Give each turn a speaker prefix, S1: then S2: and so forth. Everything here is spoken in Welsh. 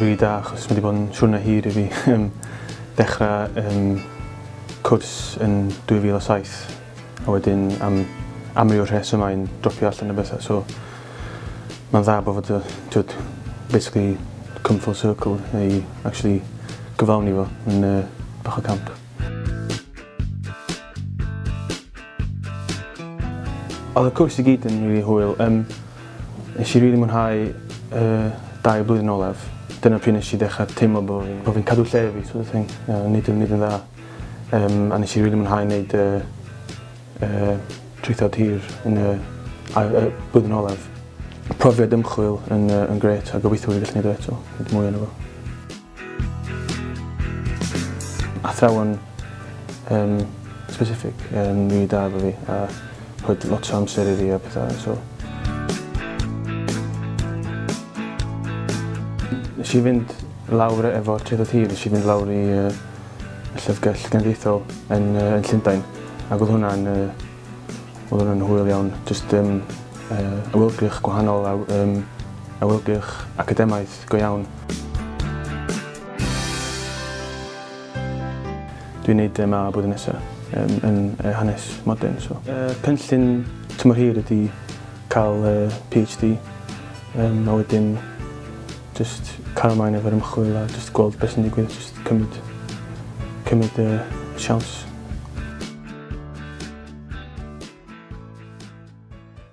S1: Rili da, achos mae wedi bod yn siwrne hir i fi. Dechrau cwrs yn 2007, a wedyn am amryw rhesymau'n dropio allan o bethau, so mae'n dda bod fod, basically come full circle i actually gyflawni fo yn bach o camp. Oedd y cwrs i gyd yn rili hwyl. Nes i rili mwynhau 2 blwyddyn olaf. Dyna pryd nes i ddechrau teimlo bod fi'n cadw lle fi, sort of thing. Neud yn dda. A nes i rili mwynhau wneud traethawd hir yn y blwyddyn olaf. Profiad ymchwil yn grêt, a gobeithio fi gallu gwneud o eto, gwneud mwy ono fo. Athrawon specific yn rili da efo fi, a rhoi lot o amser i fi a pethau, so. Nes i fynd lawr efo'r traethawd hir, nes i fynd lawr i y Llyfrgell Genedlaethol yn Llundain, ac oedd hwnna'n hwyl iawn, just awyrgylch gwahanol, awyrgylch academaidd go iawn. Dwi'n neud MA blwyddyn nesaf yn hanes modern. So. Cynllun tymor hir ydy cael PhD, a wedyn just cael ymlaen efo'r ymchwil a just gweld beth sy'n digwydd, just cymryd y siawns.